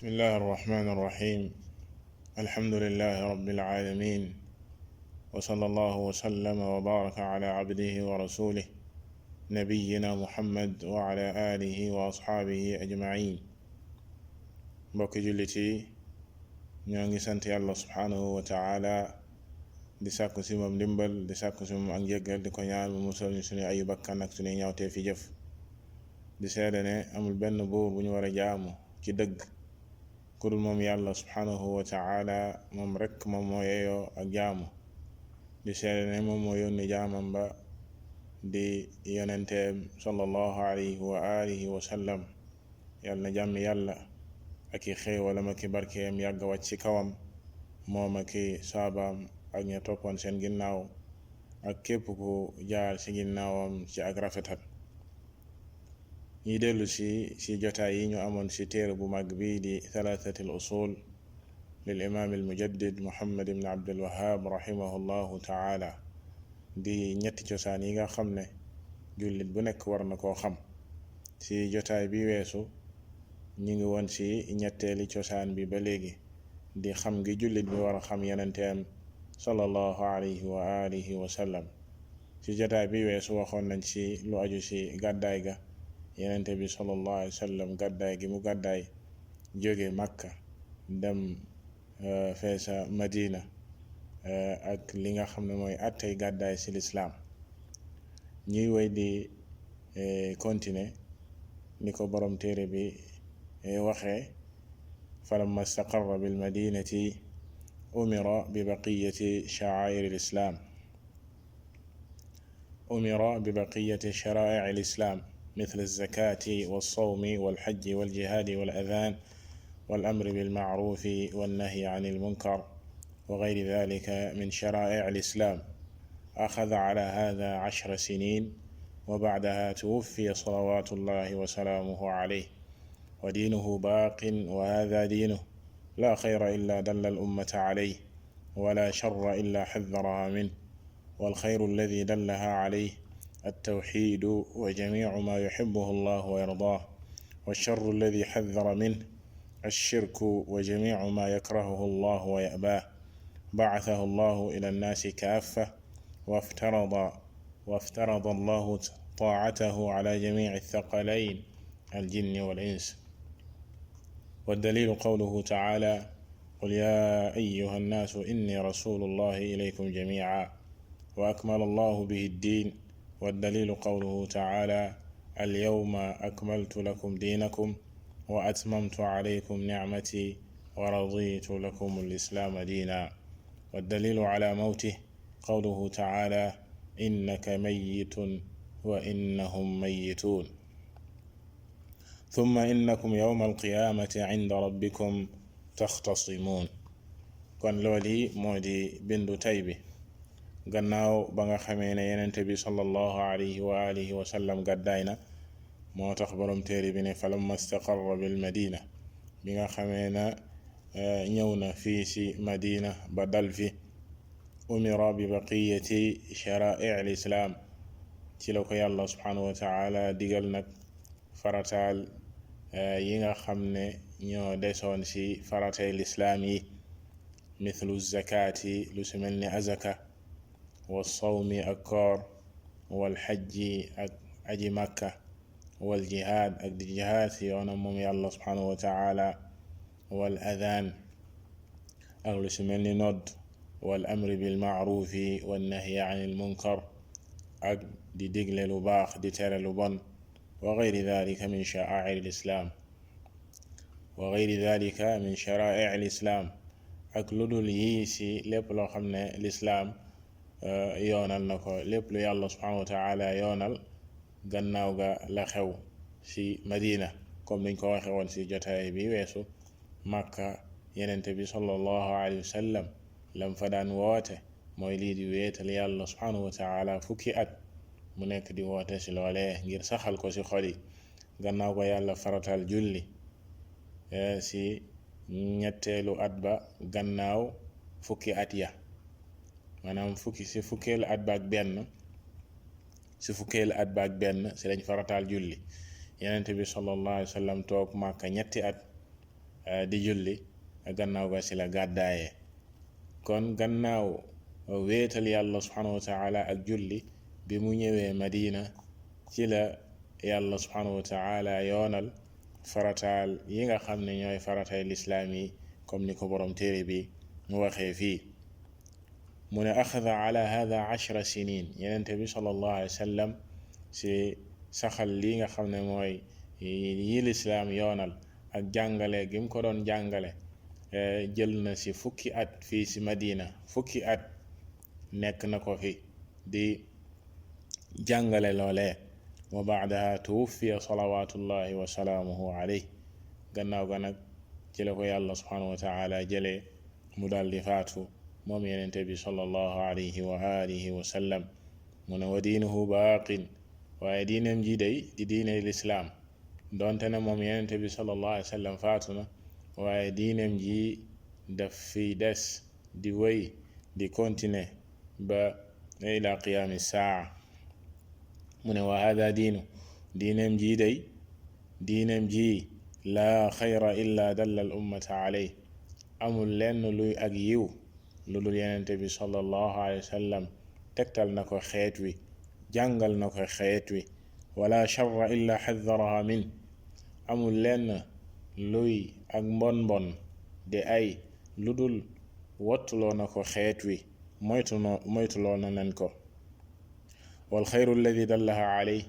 بسم الله الرحمن الرحيم. الحمد لله رب العالمين، وصلى الله وسلم وبارك على عبده ورسوله نبينا محمد وعلى آله وأصحابه أجمعين. mbokki jullit yi ñoo ngi sant yàlla subhanahu wa taala di sàkku si moom ndimbal, di sàkku si moom ak njéggal, di ko ñaan mu musal ñu suñu ayu bakkan ak suñu ñawtee fi jëf. di seede ne amul benn buur bu ñu war a jaamu ci dëgg ku dul moom yàlla subhanahu wa taala, moom rekk moom moo yeeyoo ak jaamu. di seede ne moom moo yónni jaamam ba di yonenteem sallallahu alayhi wa alihi wa sallam. yàlla na jàmmi yàlla ak i xéewalam ak i barkeem yàgg wàcc ci kawam, moom ak i saabaam ak ña toppoon seen ginnaaw ak képp ku jaar ci ginnaawam ci ak rafetal. ñi dellu si jotaay yi ñu amoon si téere bu mag bi di thalathati al usul lil imaam al mujaddid Muhammad ibn Abdul Wahhab rahimahullahu taala, di ñetti cosaan yi nga xam ne jullit bu nekk war na koo xam. si jotaay bi weesu ñu ngi woon si ñetteeli cosaan bi ba léegi, di xam gi jullit bi war a xam yonenteem sallallahu alayhi wa alihi wa sallam. si jotaay bi weesu waxoon nañ si lu aju si gàddaay ga, yonente bi sallallahu alayhi wa sallam gàddaay gi mu gàddaay jóge Makka dem feesa Madina, ak li nga xam ne mooy attey gàddaay si lislaam. ñuy woy di continuer ni ko borom téere bi waxee: falamma staqarra bil madinati umira bi baqiyati sha'air al-islam shara'i al-islam مثل الزكاة والصوم والحج والجهاد والأذان والأمر بالمعروف والنهي عن المنكر وغير ذلك من شرائع الإسلام. أخذ على هذا 10 سنين، وبعدها توفي صلوات الله وسلامه عليه، ودينه باق، وهذا دينه لا خير إلا دل الأمة عليه، ولا شر إلا حذرها منه، والخير الذي دلها عليه التوحيد وجميع ما يحبه الله ويرضاه، والشر الذي حذر منه الشرك وجميع ما يكرهه الله ويأباه. بعثه الله إلى الناس كافة، وافترض الله طاعته على جميع الثقلين الجن والإنس. والدليل قوله تعالى: قل يا أيها الناس إني رسول الله إليكم جميعا، وأكمل الله به الدين. والدليل قوله تعالى: اليوم أكملت لكم دينكم وأتممت عليكم نعمتي ورضيت لكم الإسلام دينا. والدليل على موته قوله تعالى: إنك ميت وإنهم ميتون، ثم إنكم يوم القيامة عند ربكم تختصمون. kon looli moo di bindu tay bi, gannaaw ba nga xamee ne yenente bi sallallahu alayhi wa alihi wa sallam gàddaay na. moo tax borom téere bi ne falamma staqarra bil madina, bi nga xamee na ñëw na fii si Madina ba dal fi. umira bi baqiyati shara'i al islam, ci la ko yàlla subhanahu wa taala digal nag farataal yi nga xam ne ñoo desoon si faratay lislaam yi, mithlu zakati, lu si mel ni azaka, wa sawmi ak koor, wal xajji ak aji makka, wal jihaad ak di jihaad si yoonam moom yàlla subhanahu wa taala, wal adaan ak lu si mel ni nodd, wal amri bil maarufi wan nahyi anil munkar ak di digle lu baax di tere lu bon, wa gayri dalika min sha'aa'ir al islam ak lu dul yii si lépp loo xam ne lislaam yoonal na ko, lépp lu yàlla subhanahu wa taala yoonal gannaaw ga la xew ci Madina. comme niñ ko waxe woon ci jotaay bi weesu, Makka yenente bi sallallahu alayhi wa sallam lam fa daan woote mooy lii di wéetal yàlla subhanahu wa taala fukki at mu nekk di woote ci loolee ngir saxal ko ci xol yi. gannaaw ko yàlla faratal julli ci ñetteelu at ba gannaaw fukki at ya, maanaam fukkeelu at ba ak benn ci lañ farataal julli. yenente bi sallallahu alayhi wa sallam toog Màkka ñetti at di julli gannaaw ga ci la gàddaaye kon gannaaw wéetal yàlla subhanahu wa taala ak julli bi mu ñëwee Madina ci la yàlla subhanahu wa taala yoonal farataal yi nga xam ne ñooy faratay lislaam yi comme ni ko borom téere bi mu waxee fii mu ne axada ala hada 10 sinin yenente bi sallallahu alayhi wa sallam si saxal lii nga xam ne mooy yi lislaam yoonal ak jàngale gi mu ko doon jàngale jël na si fukki at fii si Madina fukki at nekk na ko fi di jàngale loolee wa baadaha tuwuffiya salawatullahi wa salaamuhu alayhi gannaaw ga nag ci la ko yàlla subhanahu wa taala jëlee mu daal di faatu moom yenente bi sallallahu alayhi wa alihi wa sallam mu ne wa diinuhu baaqin waaye diineem ji day di diine lislaam donte ne moom yenente bi sallallahu alayhi wa sallam faatu na waaye diineem ji daf fi des di wéy di continuer ba ila qiyaami saa mu ne wa hada diineem ji day diineem ji laa xayra illa dalla al ummata alay amul lenn luy ak yiw lu dul yenente bi sallallahu alayhi wa sallam tegtal na ko xeet wi jàngal na ko xeet wi wala charra illa xadaraha min amul lenn luy ak mbon de ay lu dul wattuloo na ko xeet wi moytuloo na nen ko wal xayru alladi dallaha alay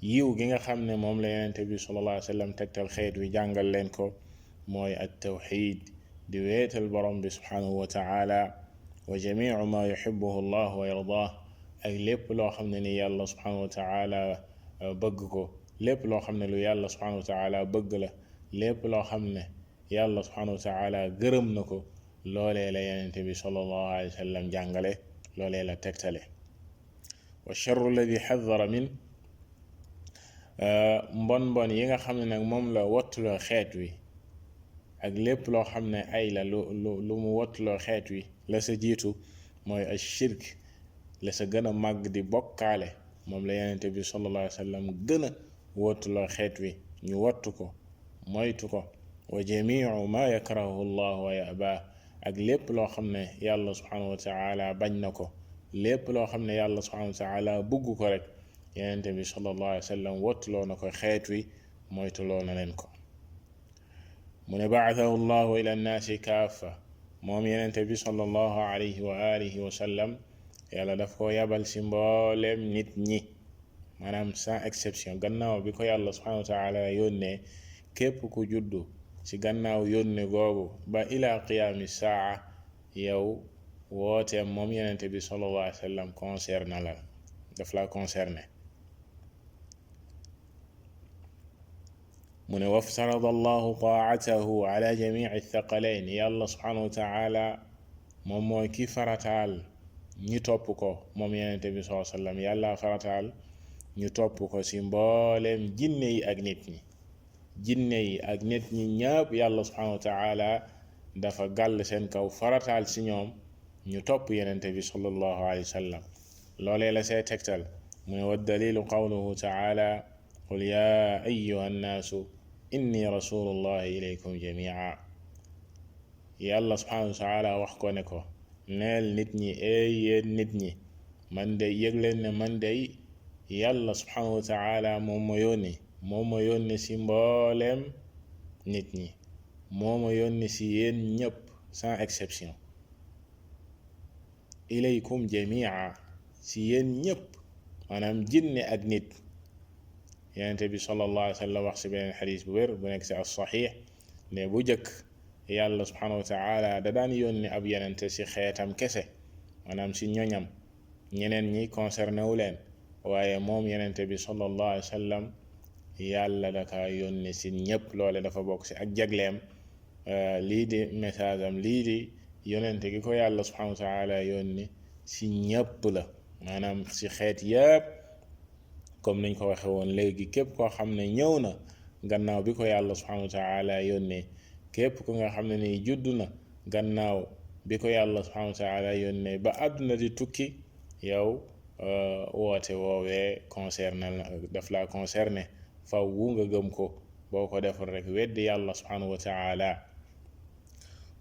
yiw gi nga xam ne moom la yenente bi sallallahu alayhi wa sallam tegtal xeet wi jàngal leen ko mooy at tawxid di wéetal borom bi subhanahu wa taala wa jamiu ma yuxibuhu allah wa yardah ak lépp loo xam ne ni yàlla subhanahu wa taala bëgg ko lépp loo xam ne lu yàlla subhanahu wa taala bëgg la lépp loo xam ne yàlla subhanahu wa taala gërëm na ko loolee la yenente bi sallallahu alayhi wa sallam jàngale loolee la tegtale wa charru alladi xadara min mbon yi nga xam ne nag moom la wattuloo xeet wi ak lépp loo xam ne ay la lu mu wattuloo xeet wi la sa jiitu mooy al shirk la sa gën a màgg di bokkaale moom la yenente bi sallallahu alayhi wa sallam gën a wattuloo xeet wi ñu wattu ko moytu ko wa jamiu ma yakrahu llah wa yaba ak lépp loo xam ne yàlla subhanahu wa taala bañ na ko lépp loo xam ne yàlla subhanahu wa taala bugg ko rek yenente bi sallallahu alayhi wa sallam wattuloo na ko xeet wi moytuloo na leen ko mu ne baathahu llahu ila nnaasi kaafa moom yenente bi sallallahu alayhi wa alihi wa sallam yàlla daf ko yabal si mbooleem nit ñi maanaam sans exception gannaaw bi ko yàlla subhanahu wa taala yónnee képp ku juddu ci gannaaw yónne googu ba ila qiyaami saa yow wooteem moom yenente bi sallallahu alayhi wa sallam concerné la daf la concerné mu ne waftarada allahu taatahu ala jamici thaqalayn yàlla subhanahu wa taala moom mooy ki farataal ñi topp ko moom yenente bi sallallahu alayhi wa sallam yàlla farataal ñu topp ko ci mbooleem jinne yi ak nit ñi jinne yi ak nit ñi ñëpp yàlla subhanahu wa taala dafa gàll seen kaw farataal ci ñoom ñu topp yenente bi sallallahu alayhi wa sallam loolee la see tegtal mu ne wa dalilu qawluhu taala qul ya ayuha annaasu inni rasulullahi ilaykum jamia yàlla subhanahu wa taala wax ko ne ko neel nit ñi yéen nit ñi man de yëg leen ne man de yàlla subhanahu wa taala moom ma yónni ci mbooleem nit ñi moo ma yónni ci yéen ñëpp sans exception ilaykum jamia ci yéen ñëpp maanaam jinne ak nit yenente bi sallallahu alayhi wa sallam wax ci beneen xadis bu wér bu nekk ci as-saxiix ne bu jëkk yàlla subhanahu wa taala da daan yónni ab yenente ci xeetam kese maanaam ci ñoñam ñeneen ñi concerné wu leen waaye moom yenente bi sallallahu alayhi wa sallam yàlla daka yónni ci ñëpp loole dafa bokk ci ak jagleem lii di message am lii di yonente gi ko yàlla subhanahu wa taala yónni ci ñëpp la maanaam ci xeet yépp comme niñ ko waxe woon léegi képp koo xam ne ñëw na gannaaw bi ko yàlla subhanahu wa taala yónnee képp ku nga xam ne ni judd na gannaaw bi ko yàlla subhanahu wa taala yónnee ba àdduna di tukki yow woote woowee concerné daf la concerné faw wu nga gëm ko boo ko deful rek weddi yàlla subhanahu wa taala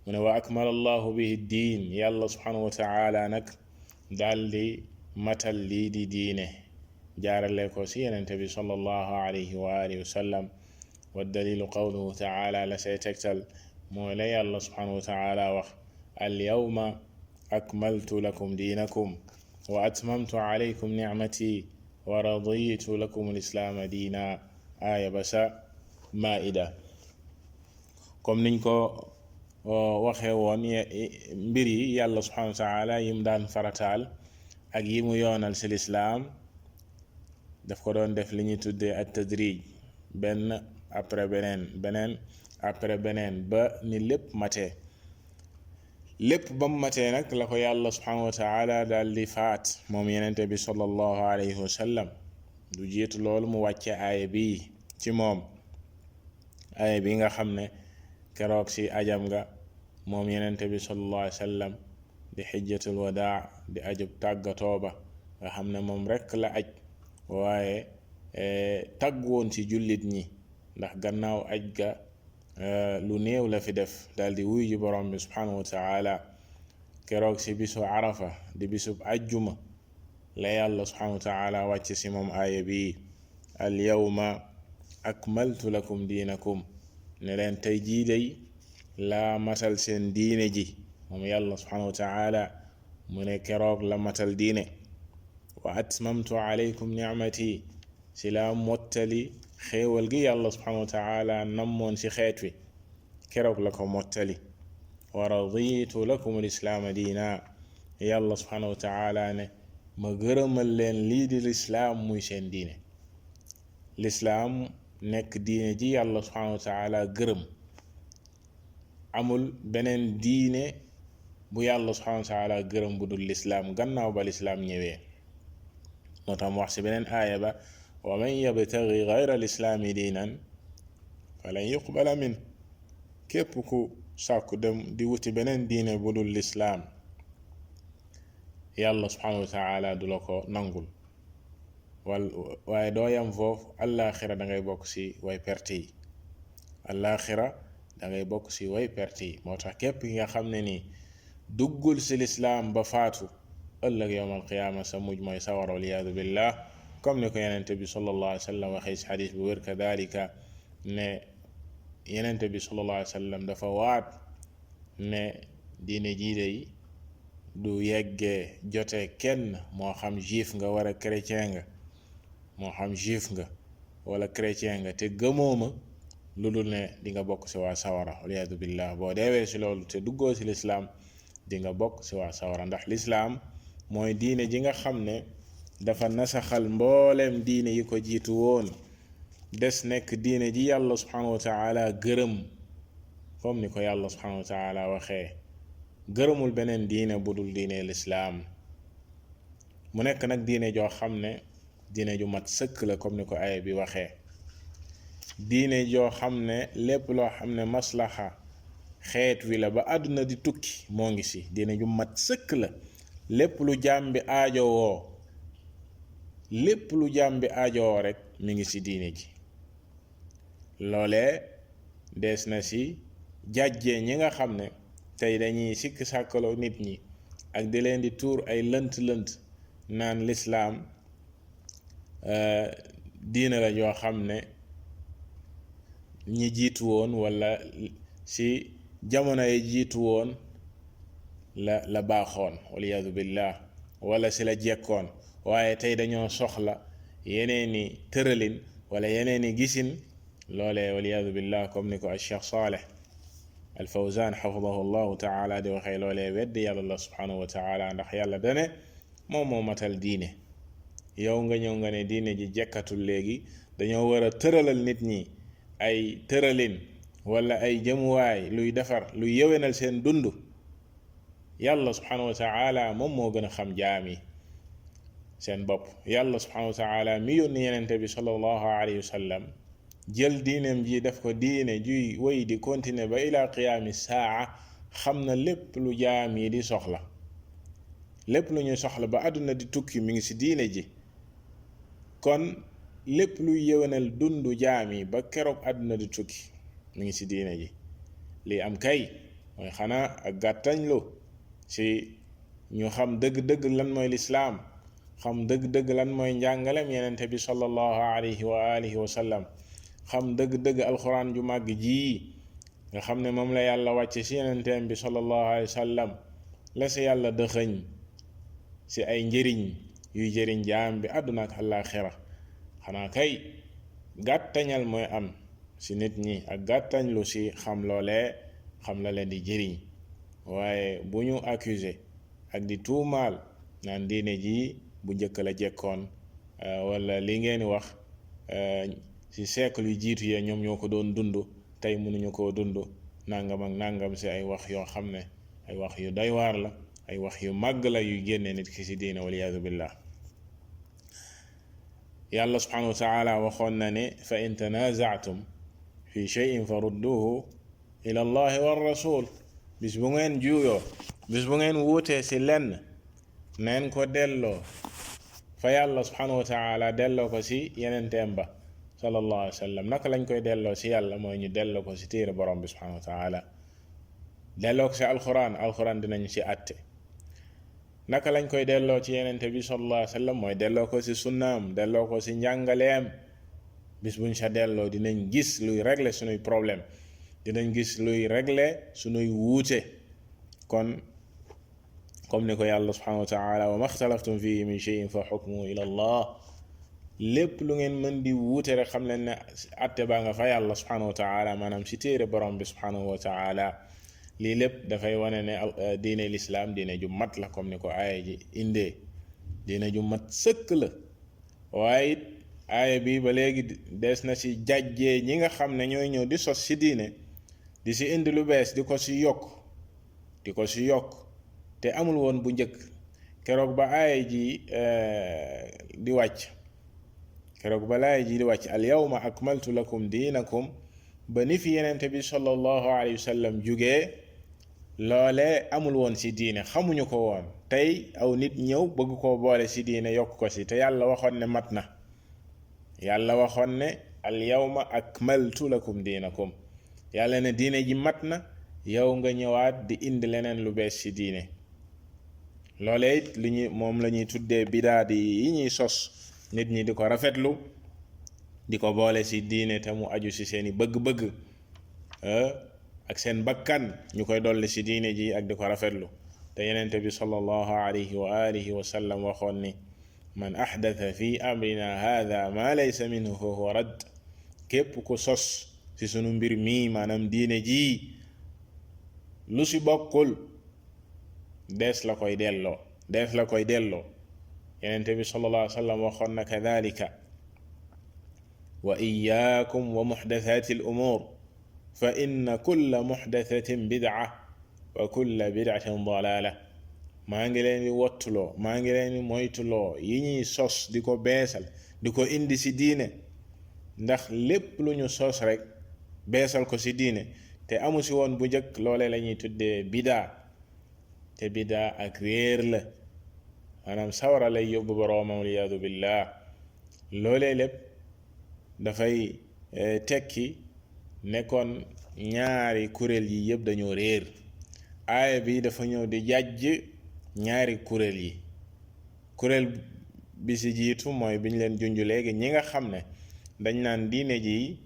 mu ne wa akmala allahu bihi diin yàlla subhanahu wa taala nag daldi matal lii di diine jaarale ko ci yenente bi sallallahu alayhi wa alihi wa sallam wa dalilu qawluhu taala la say tegtal mooy la yàlla subhanahu wa taala wax al yawma akmaltu lakum diinakum wa atmamtu alaykum nicmati wa raditu lakum alislaama diina aaya ba sa maida comme niñ ko waxee woon mbir yi yàlla subhanahu wa taala yim daan farataal ak yi mu yoonal ci lislaam daf ko doon def li ñuy tuddee at tadrij benn après beneen après beneen ba ni lépp matee lépp ba mu matee nag la ko yàlla subhanahu wa taala daal di faat moom yenente bi sallallahu alayhi wa sallam du jiitu loolu mu wàcce aaya bi ci moom aaya bi nga xam ne keroog ci ajam nga moom yenente bi sallallahu alayhi wa sallam di xijjatul wadaa di ajub tàggatoo ba nga xam ne moom rekk la aj waaye tàggoon ci jullit ñi ndax gannaaw aj ga lu néew la fi def daldi wuy ji borom bi subhanahu wa taala keroog ci bisu arafa di bisub ajjuma la yàlla subhanahu wa taala wàcc ci moom aaya bi al yawma akmaltu lakum diinakum ne leen tey jii day la matal seen diine ji moom yàlla subhanahu wa taala mu ne keroog la matal diine wa atmamtu alaykum nicmati si la mottali xéewal gi yàlla subhanahu wa taala nammoon ci xeet wi keroog la ko mottali wa raditu lakum alislaama diina yàlla subhanahu wa taala ne ma gërëmal leen lii di lislaam muy seen diine lislaam nekk diine ji yàlla subhanahu wa taala gërëm amul beneen diine bu yàlla subhanahu wa taala gërëm bu dul lislaam gannaaw ba lislaam ñëwee moo tax mu wax ci beneen aaya ba wa man yabtaghi ghayra alislaami diinan falan yuqbala min képp ku sàkku dem di wuti beneen diine bu dul lislaam yàlla subhanahu wa taala du la ko nangul waaye doo yam foofu allaaxira da ngay bokk ci way perte yi allaaxira da ngay bokk ci way perte yi moo tax képp ki nga xam ne nii duggul ci lislaam ba faatu ëllëg yowmal qiyaama sa mujj mooy sawar waliyaadu billah comme ni ko yenente bi sallallahu alayhi wa sallam waxee ci xadis bu wér kadalika ne yenente bi sallallahu alayhi wa sallam dafa waat ne diine jiide yi du yeggee jotee kenn moo xam juif nga wala chrétien nga moo xam juif nga wala chrétien nga te gëmooma lu dul ne di nga bokk ci waa sawara waliyaadu billah boo deewee ci loolu te duggoo ci lislaam di nga bokk ci waa sawara ndax lislaam mooy diine ji nga xam ne dafa nasaxal mbooleem diine yi ko jiitu woon des nekk diine ji yàlla subhanahu wa taala gërëm comme ni ko yàlla subhanahu wa taala waxee gërëmul beneen diine bu dul diine lislaam mu nekk nag diine joo xam ne diine ju mat sëkk la comme ni ko aaya bi waxee diine joo xam ne lépp loo xam ne maslaxa xeet wi la ba àdduna di tukki moo ngi ci diine ju mat sëkk la lépp lu jaam bi aajowoo rek mi ngi ci diine ji loolee des na ci jàjjee ñi nga xam ne tey dañuy sikk sàkkaloo nit ñi ak di leen di tuur ay lënt-lënt naan lislaam diina la joo xam ne ñi jiitu woon walla ci jamono yi jiitu woon la baaxoon waliyaadu billah walla ci la jekkoon waaye tey dañoo soxla yeneeni tëralin walla yeneeni gisin loolee waliyaadu billah comme ni ko al Cheikh Saleh al Fawzan xafidahu llahu taala di waxee loolee weddi yàlla la subhanahu wa taala ndax yàlla dane moom moo matal diine yow nga ñëw nga ne diine ji jekkatul léegi dañoo war a tëralal nit ñi ay tëralin walla ay jëmuwaay luy defar luy yewenal seen dund yàlla subhanahu wa taala moom moo gën a xam jaam yi seen bopp yàlla subhanahu wa taala mi yónni yenente bi sallallahu alayhi wa sallam jël diineem ji def ko diine juy woy di continuer ba ila qiyaami saa xam na lépp lu jaam yi di soxla lépp lu ñuy soxla ba àdduna di tukki mi ngi ci diine ji kon lépp luy yewenal dundu jaam yi ba keroog àdduna di tukki mi ngi ci diine ji lii am kay mooy xanaa ak gàttañlu si ñu xam dëgg-dëgg lan mooy lislaam, xam dëgg-dëgg lan mooy njàngalem yenente bi sallallahu alayhi wa alihi wa sallam, xam dëgg-dëgg alquran ju màgg jii nga xam ne moom la yàlla wàcce si yenenteem bi sallallahu alayhi wa sallam, la si yàlla dëxëñ si ay njëriñ yuy jëriñ jaam bi àdduna ak àllaaxira. xanaa kay gàttañal mooy am si nit ñi ak gàttañlu si xam loolee, xam la leen di jëriñ, waaye bu ñu accusé ak di tuumaal naan diine ji bu njëkk la jekkoon, wala li ngeen wax si siècle yu jiitu yee ñoom ñoo ko doon dund, tey mënuñu koo dund, nangam ak nangam si ay wax yoo xam ne ay wax yu doy waar la, ay wax yu màgg la yuy génne nit ki si diine, waliyaadu billah. yàlla subhanahu wa taala waxoon na ne fa in tanazaatum fi cheyin fa rudduhu ila allahi wa rasul, bis bu ngeen juuyoo, bis bu ngeen wuutee si lenn, neen ko delloo fa yàlla subhanahu wa taala, delloo ko si yenenteem ba sallallahu alayhi wa sallam. naka lañ koy delloo si yàlla? mooy ñu delloo ko si téere borom bi subhanahu wa taala, delloo ko si alquran dinañ si àtte. naka lañ koy delloo ci yenente bi sallallahu alayhi wa sallam? mooy delloo ko si sunnaam, delloo ko si njàngaleem. bis buñ sa delloo dinañ gis luy régler sunuy problème, dinañ gis luy régler sunuy wuute. kon comme ni ko yàlla subhanahu wa taala, wa ma xtalaftum fihi min cheyin fa xukmuhu ila allah, lépp lu ngeen mën di wuute rek xam leen ne atte baa nga fa yàlla subhanahu wa taala, maanaam si téere borom bi subhanahu wa taala. lii lépp dafay wane ne diine lislaam diine ju mat la, comme ni ko aaya ji indee, diine ju mat sëkk la. waaye it aaya bi ba léegi des na si jàjjee ñi nga xam ne ñooy ñëw di sos si diine, di si indi lu bees, di ko si yokk te amul woon bu njëkk. keroog ba aaya ji di wàcc, al yawma akmaltu lakum diinakum, ba ni fi yenente bi sallallahu alayhi wa sallam jugee, loole amul woon si diine, xamuñu ko woon. tey aw nit ñëw bëgg koo boole si diine, yokk ko si, te yàlla waxoon ne mat na. yàlla waxoon ne al yawma akmaltu lakum diinakum, yàlla ne diine ji mat na, yow nga ñëwaat di indi leneen lu bees si diine. loolee it moom la ñuy tuddee bidaa yi ñuy sos, nit ñi di ko rafetlu, di ko boole si diine te mu aju si seeni bëgg-bëgg ak seen bakkan, ñu koy dolli si diine ji ak di ko rafetlu. te yenente bi sallallahu alayhi wa alihi wa sallam waxoon ni man ahdatha fi amrina hadha ma laysa minhu fa huwa radd, képp ku sos si sunu mbir mii, maanaam diine ji, lu si bokkul, dees la koy delloo. yenente bi sallallahu alayhi wa sallam waxoon na kadhalika wa iyaakum wa muxdathati al umur fa inna kulla muxdathatin bid'a wa kulla bid'atin dalala. maa ngi leen di wottuloo, maa ngi leen di moytuloo yi ñuy sos di ko beesal, di ko indi si diine, ndax lépp lu ñu sos rek beesal ko si diine te amu si woon bu njëkk, loole la ñuy tuddee bidaa. te bidaa ak réer la, maanaam sawara lay yóbbu boroomam, waliyaadu billah. loolee lépp dafay tekki nekkoon ñaari kuréel yi yëpp dañoo réer. aaya bi dafa ñëw di jàjj ñaari kuréel yi. kuréel bi si jiitu mooy biñ leen junj léegi, ñi nga xam ne dañ naan diine ji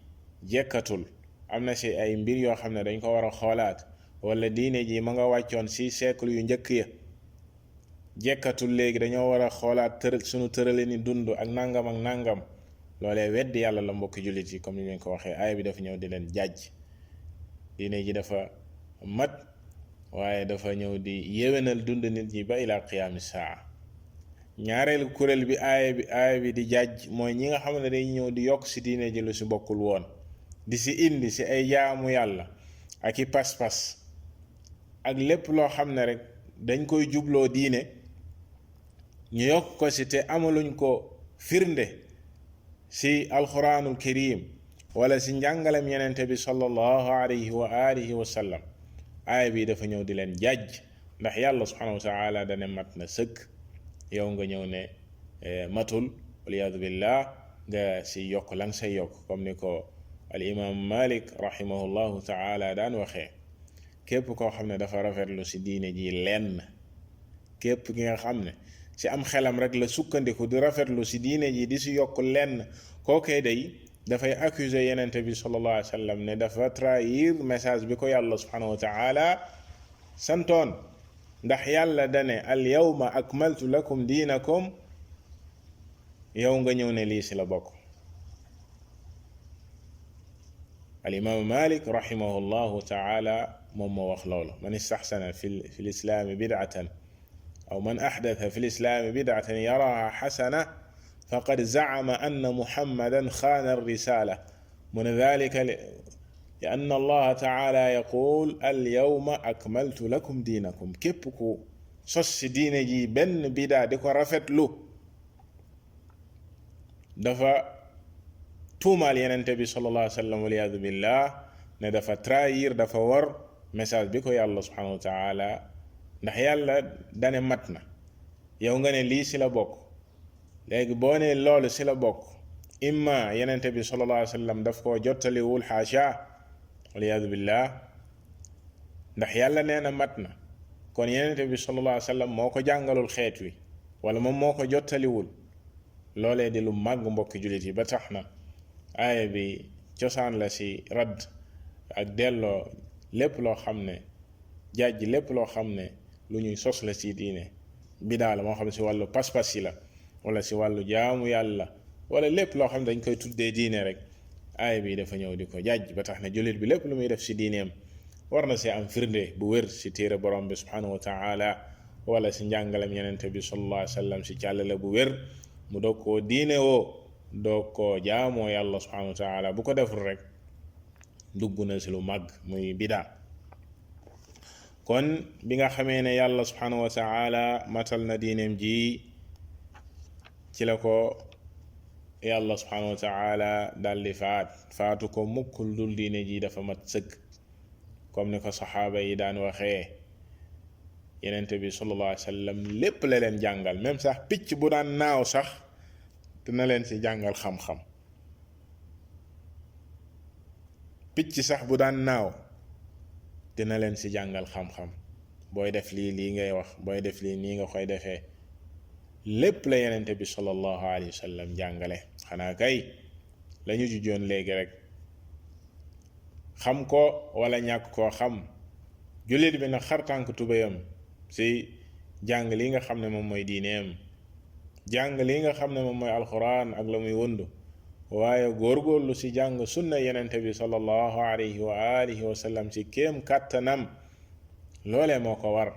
jekkatul, am na si ay mbir yoo xam ne dañ ko war a xoolaat, wala diine ji ma nga wàccoon si siècle yu njëkk ya, jekkatul léegi, dañoo war a xoolaat sunu tërale ni dund ak nangam. loolee weddi yàlla la, mbokki jullit yi, comme ni leen ko waxee. aaya bi dafa ñëw di leen jàjj. diine ji dafa mat, waaye dafa ñëw di yéwénal dund nit ñi ba ila qiyaami saa. ñaareelu kuréel bi aaya bi di jàjj mooy ñi nga xam ne dañuy ñëw di yokk si diine ji lu si bokkul woon, di si indi si ay jaamu yàlla ak i pas-pas ak lépp loo xam ne rek dañ koy jubloo diine, ñu yokk ko si te amaluñ ko firnde si alquranul karim wala si njàngalem yenente bi sallallahu alayhi wa alihi wa sallam. aaya bi dafa ñëw di leen jàjj, ndax yàlla subhanahu wa taala dane mat na sëkk, yow nga ñëw ne matul, waliyadu billah, nga si yokk lang say yokk, comme ni ko al imam malik rahimahullahu taala daan waxee. képp koo xam ne dafa rafetlu ci diine ji lenn képp ki nga xam ne ci am xelam rek la sukkandiku di rafetlu ci diine ji di ci yokk lenn kookee day dafay accuser yenente bi sallallahu alayhi wa sallam ne dafa trahir message bi ko yàlla subhanahu wa taala santoon ndax yàlla dane al yawma akmaltu lakum diinakum yow nga ñëw ne lii ci la bokk. al imaamu Malik rahimahullahu taala moom moo wax loolu man istaxsana fi lislaami bid'atan aw man axdata fi lislaami bid'atan yaraha xasana faqad zacama anna muhammadan xaana arrisala mu ne dalika li anna allaha taala yaqul al yawma akmaltu lakum diinakum képp ku sos si diine ji benn bidaa di ko rafetlu dafa tuumaal yenente bi sallallahu alayhi wa sallam waliyadu billah ne dafa trahir dafa war message bi ko yàlla subhanahu wa taala ndax yàlla dane mat na yow nga ne lii si la bokk léegi boo ne loolu si la bokk imma yenente bi sallallahu alayhi wa sallam daf koo jottaliwul xaasha waliyadu billah ndax yàlla nee na mat na kon yenente bi sallallahu alayhi wa sallam moo ko jàngalul xeet wi wala moom moo ko jottaliwul loolee di lu màgg mbokki jullit yi ba tax na aaya bi cosaan la ci radd ak delloo lépp loo xam ne jàjj lépp loo xam ne lu ñuy sos la ci diine bidaa la moo xam ne ci wàllu pas-pas yi la wala ci wàllu jaamu yàlla wala lépp loo xam ne dañ koy tuddee diine rek aaya bi dafa ñëw di ko jàjj ba tax na jullit bi lépp lu muy def ci diineem war na ci am firnde bu wér ci téere borom bi subhanahu wa taala wala ci njàngalem yenente bi sallallahu alayhi wa sallam ci càllale bu wér mu doog koo diine woo doog koo jaamoo yàlla subhanahu wa taala bu ko deful rek dugg na ci lu màgg muy bidaa kon bi nga xamee ne yàlla subhanahu wa taala matal na diineem ji ci la ko yàlla subhanahu wa taala daldi faatu ko mukk lu dul diine ji dafa mat sëkk comme ni ko saxaaba yi daan waxee yenente bi sallallahu alayhi wa sallam lépp la leen jàngal même sax picc bu daan naaw sax dina leen ci jàngal xam-xam picc sax bu daan naaw dina leen ci jàngal xam-xam booy def lii ngay wax booy def lii nii nga koy defee lépp la yenente bi sallallahu alayhi wa sallam jàngale xanaa kay lañu jujoon léegi rek xam ko wala ñàkk koo xam jullit bi nag xartànk tubéyam ci jàng li nga xam ne moom mooy diineem jàng li nga xam ne moom mooy alquran ak la muy wëndu waaye góorgóorlu ci jàng sunna yenente bi sallallahu alayhi wa alihi wa sallam ci kéem kàttanam loolee moo ko war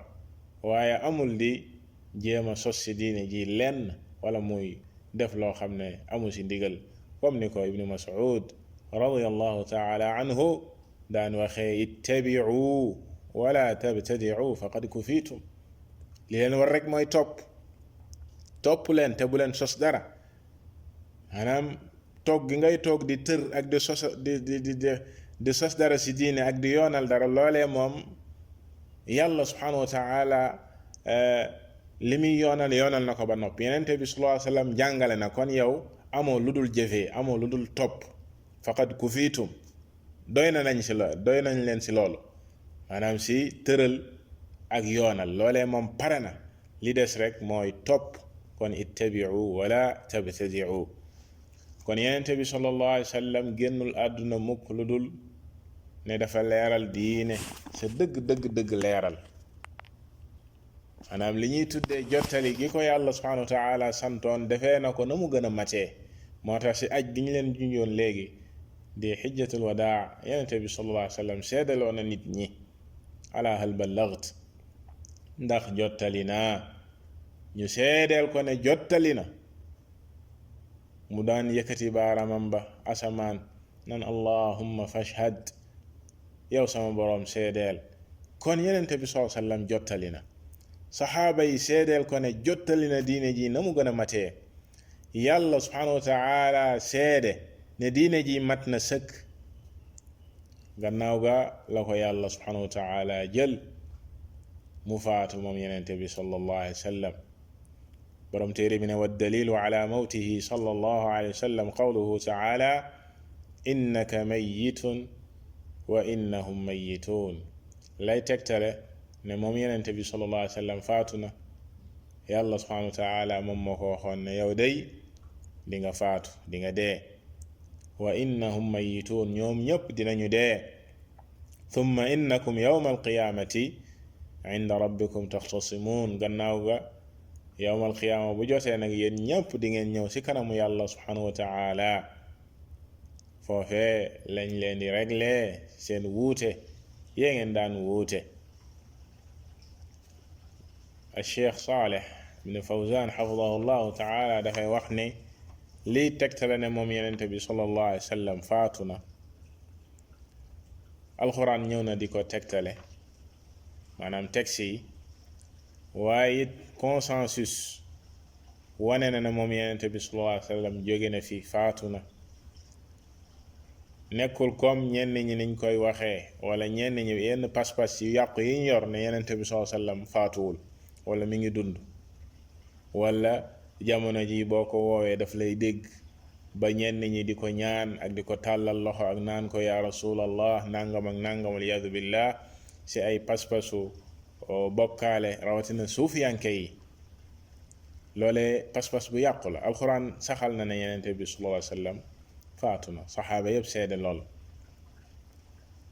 waaye amul di jéem a sos ci diine ji lenn wala muy def loo xam ne amu ci ndigal comme ni ko ibnu mas'ud radiyallahu taala anhu daan waxee ittabi'u wala tabtadi'u faqad kufitum li leen war rek mooy topp leen te bu leen sos dara maanaam toog gi ngay toog di tër ak di sos di sos dara ci diine ak di yoonal dara loolee moom yàlla subhanahu wa taala li muy yoonal na ko ba noppi yenente bi sallallahu alayhi wa sallam jàngale na kon yow amoo lu dul jëfee amoo lu dul topp faqad kufitum doy nañ leen ci loolu maanaam ci tëral ak yoonal loolee moom pare na li des rek mooy topp kon ittabi'u wala tabtadi'u kon yenente bi sallallahu alayhi wa sallam génnul àdduna mukk lu dul ne dafa leeral diine sa dëgg leeral maanaam li ñuy tuddee jottali gi ko yàlla subhanahu wa taala santoon defee na ko na mu gën a matee moo tax ci aj gi ñu leen junjoon léegi di xijjatul wadaa yenente bi sallallahu alayhi wa sallam seedaloo na nit ñi ala hal ballaght ndax jottali naa ñu seedeel ko ne jottali na mu daan yëkkati baaramam ba asamaan nan allahumma fashhad yow sama boroom seedeel kon yenente bi sallallahu alayhi wa sallam jottali na saxaaba yi seedeel ko ne jottali na diine ji na mu gën a matee yàlla subhanahu wa taala seede ne diine ji mat na sëkk gannaaw ga la ko yàlla subhanahu wa taala jël mu faatu moom yenente bi sallallahu alayhi wa sallam borom téere bi ne wa dalilu ala mawtihi sallallahu alayhi wa sallam qawluhu taala innaka mayyitun wa innahum mayyitun lay tegtale ne moom yenente bi sallallahu alayhi wa sallam faatu na yàlla subhanahu wa taala moom moo ko waxoon ne yow day di nga faatu di nga dee wa innahum mayituun ñoom ñëpp dinañu dee thumma innakum yawma alqiyamati inda rabbikum taxtasimuun gannaaw ga yawma alqiyaama bu jotee nag yéen ñëpp di ngeen ñëw ci kanamu yàlla subhanahu wa taala foofee lañ leen di régler seen wuute yee ngeen daan wuute Cheikh Saleh ibn Fawzan xafidahu llahu taala dafay wax ne lii tegtale ne moom yenente bi sallallahu alayhi wa sallam faatu na alxuraan ñëw na di ko tegtale maanaam texte yi waaye it consensus wane na ne moom yenente bi sallallahu alayhi wa sallam jóge na fi faatu na nekkul comme ñenn ñi niñ koy waxee wala ñenn ñi yenn pas-pas yu yàqu yi ñu yor ne yenente bi sallallahu alayhi wa sallam faatuwul wala mi ngi dund wala jamono ji boo ko woowee daf lay dégg ba ñenn ñi di ko ñaan ak di ko tàllal loxo ak naan ko yaa rasulallah nangam ak nangam waliyadu billah si ay pas-pasu bokkaale rawatina suufiyanke yi loolee pas-pas bu yàqu la alxuraan saxal na ne yenente bi sallallahu alayhi wa sallam faatu na saxaaba yëpp seede lool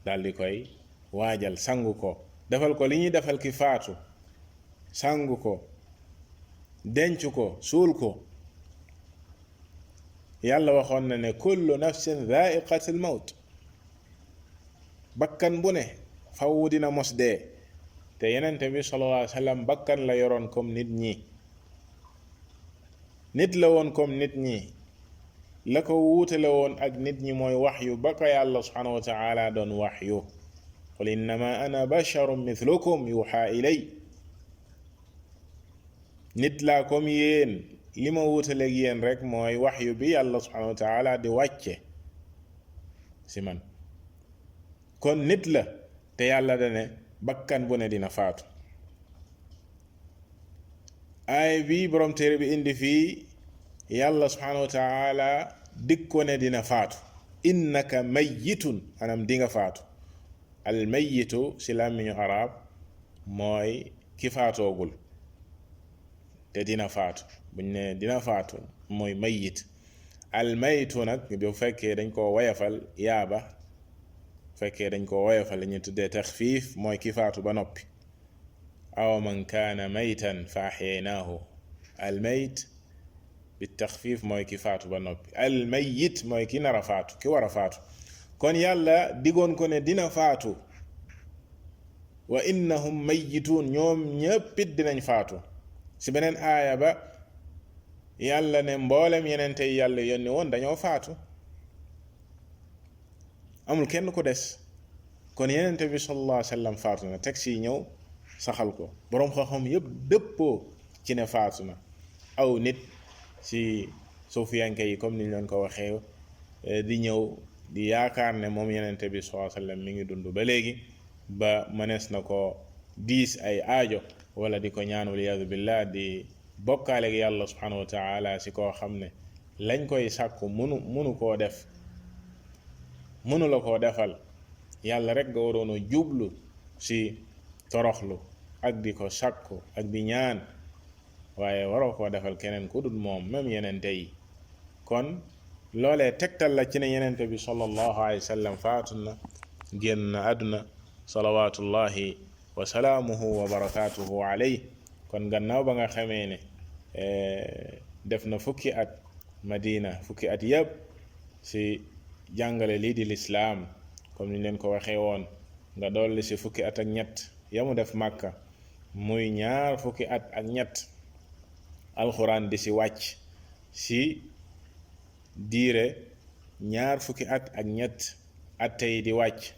daal di koy waajal sangu ko defal ko li ñuy defal ki faatu sangu ko denc ko suul ko yàlla waxoon na ne kullu nafsin dhaiqatul mawt bakkan bu ne faw dina mos dee te yenente bi sallallahu alayhi wa sallam bakkan la yoroon comme nit ñi nit la woon comme nit ñi la ko wuutale woon ak nit ñi mooy waxyu ba ko yàlla subhanahu wa taala doon waxyu qul innama ana basharun mithlukum yuha ilay nit laa comme yéen li ma wuutaleeg yéen rek mooy waxyu bi yàlla subhanahu wa taala di wàcce si man kon nit la te yàlla dane bakkan bu ne dina faatu ay bi borom téere bi indi fii yàlla subhanahu wa taala dig ko ne dina faatu innaka mayyitun anam di nga faatu al mayyitu si làmmiñu arab mooy ki faatoogul te dina faatu buñ ne dina faatu mooy mayyit al maytu nag bu fekkee dañ koo woyafal yaaba fekkee dañ koo woyafal la ñu tuddee taxfiif mooy ki faatu ba noppi aw man kaana maytan fa axyaynaahu al mayt bi taxfiif mooy ki faatu ba noppi al mayyit mooy ki nar a faatu ki war a faatu kon yàlla digoon ko ne dina faatu wa innahum mayyituun ñoom ñéppit dinañ faatu si beneen aaya ba yàlla ne mboolem yenente yi yàlla yónni woon dañoo faatu amul kenn ku des kon yenente bi sallallahu alayhi wa sallam faatu na teg si ñëw saxal ko boroom xam-xam yépp dëppoo ci ne faatu na aw nit ci suufiyanke yi comme niñ leen ko waxee di ñëw di yaakaar ne moom yenente bi sallallahu alayhi wa sallam mi ngi dund ba léegi ba mënees na ko diis ay aajo wala di ko ñaan waliyadu billah di bokkaale ak yàlla subhanahu wa taala si koo xam ne lañ koy sàkku munu koo def munu la koo defal yàlla rek nga waroon a jublu si toroxlu ak di ko sàkku ak di ñaan waaye waroo koo defal keneen ku dul moom même yenente yi kon loolee tegtal la ci ne yenente bi sallallahu alayhi wa sallam faatu na génn na àdduna salawatullahi wa salaamuhu wa barakaatuhu alayhi kon gannaaw ba nga xamee ne def na fukki at Madina fukki at yëpp si jàngale lii di lislaam comme ni leen ko waxee woon nga dolli si fukki at ak ñett yamu def Màkka muy ñaar fukki at ak ñett alxuraan di si wàcc si diire ñaar fukki at ak ñett atte yi di wàcc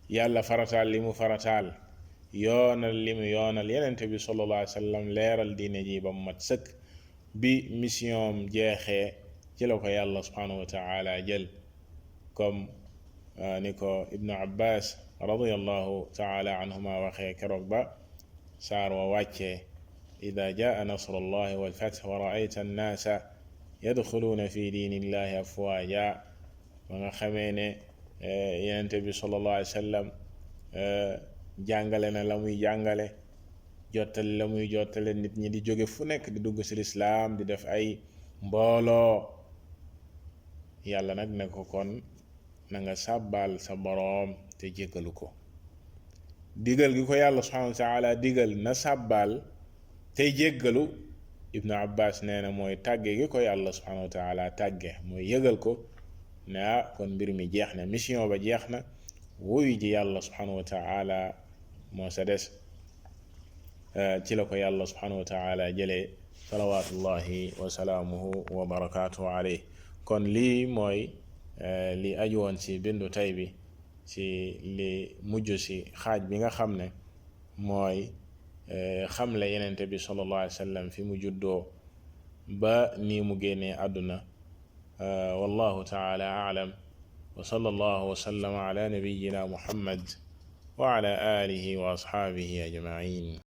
yàlla farataal li mu farataal yoonal li mu yoonal yenente bi sallallahu alayhi wa sallam leeral diine ji ba mu mat sëkk bi mission jeexee ci la ko yàlla subhanahu wa taala jël comme ni ko ibnu abbas radiyallahu taala anhuma waxee keroog ba saar wa wàccee ida jaa nasrullahi walfath wa raayta annaasa yadxuluuna fi diinillahi afwaaja ba nga xamee ne yenente bi sallallahu alayhi wa sallam jàngale na la muy jàngale, jottali la muy jottale, nit ñi di jóge fu nekk di dugg ci lislaam, di def ay mbooloo. yàlla nag ne ko kon na nga sàbbaal sa boroom te jéggalu ko. digal gi ko yàlla subhanahu wa taala digal na sàbbaal tey jéggalu, ibnu abbas nee na mooy tàgge gi ko yàlla subhanahu wa taala tàgge, mooy yëgal ko ne kon mbir mi jeex na, mission ba jeex na, wuyu ji yàlla subhanahu wa taala moo sa des. ci la ko yàlla subhanahu wa taala jëlee salawatullahi wa salaamuhu wa barakatuhu alayhi. kon lii mooy li aju woon ci bindu tay bi, ci li mujj ci xaaj bi nga xam ne mooy xamle yenente bi sallallahu alayhi wa sallam fi mu juddoo ba nii mu génnee àdduna. wallahu taala a'lam wa sallallahu wa sallama ala nabiyyina muhammad wa ala alihi wa ashabihi ajma'in.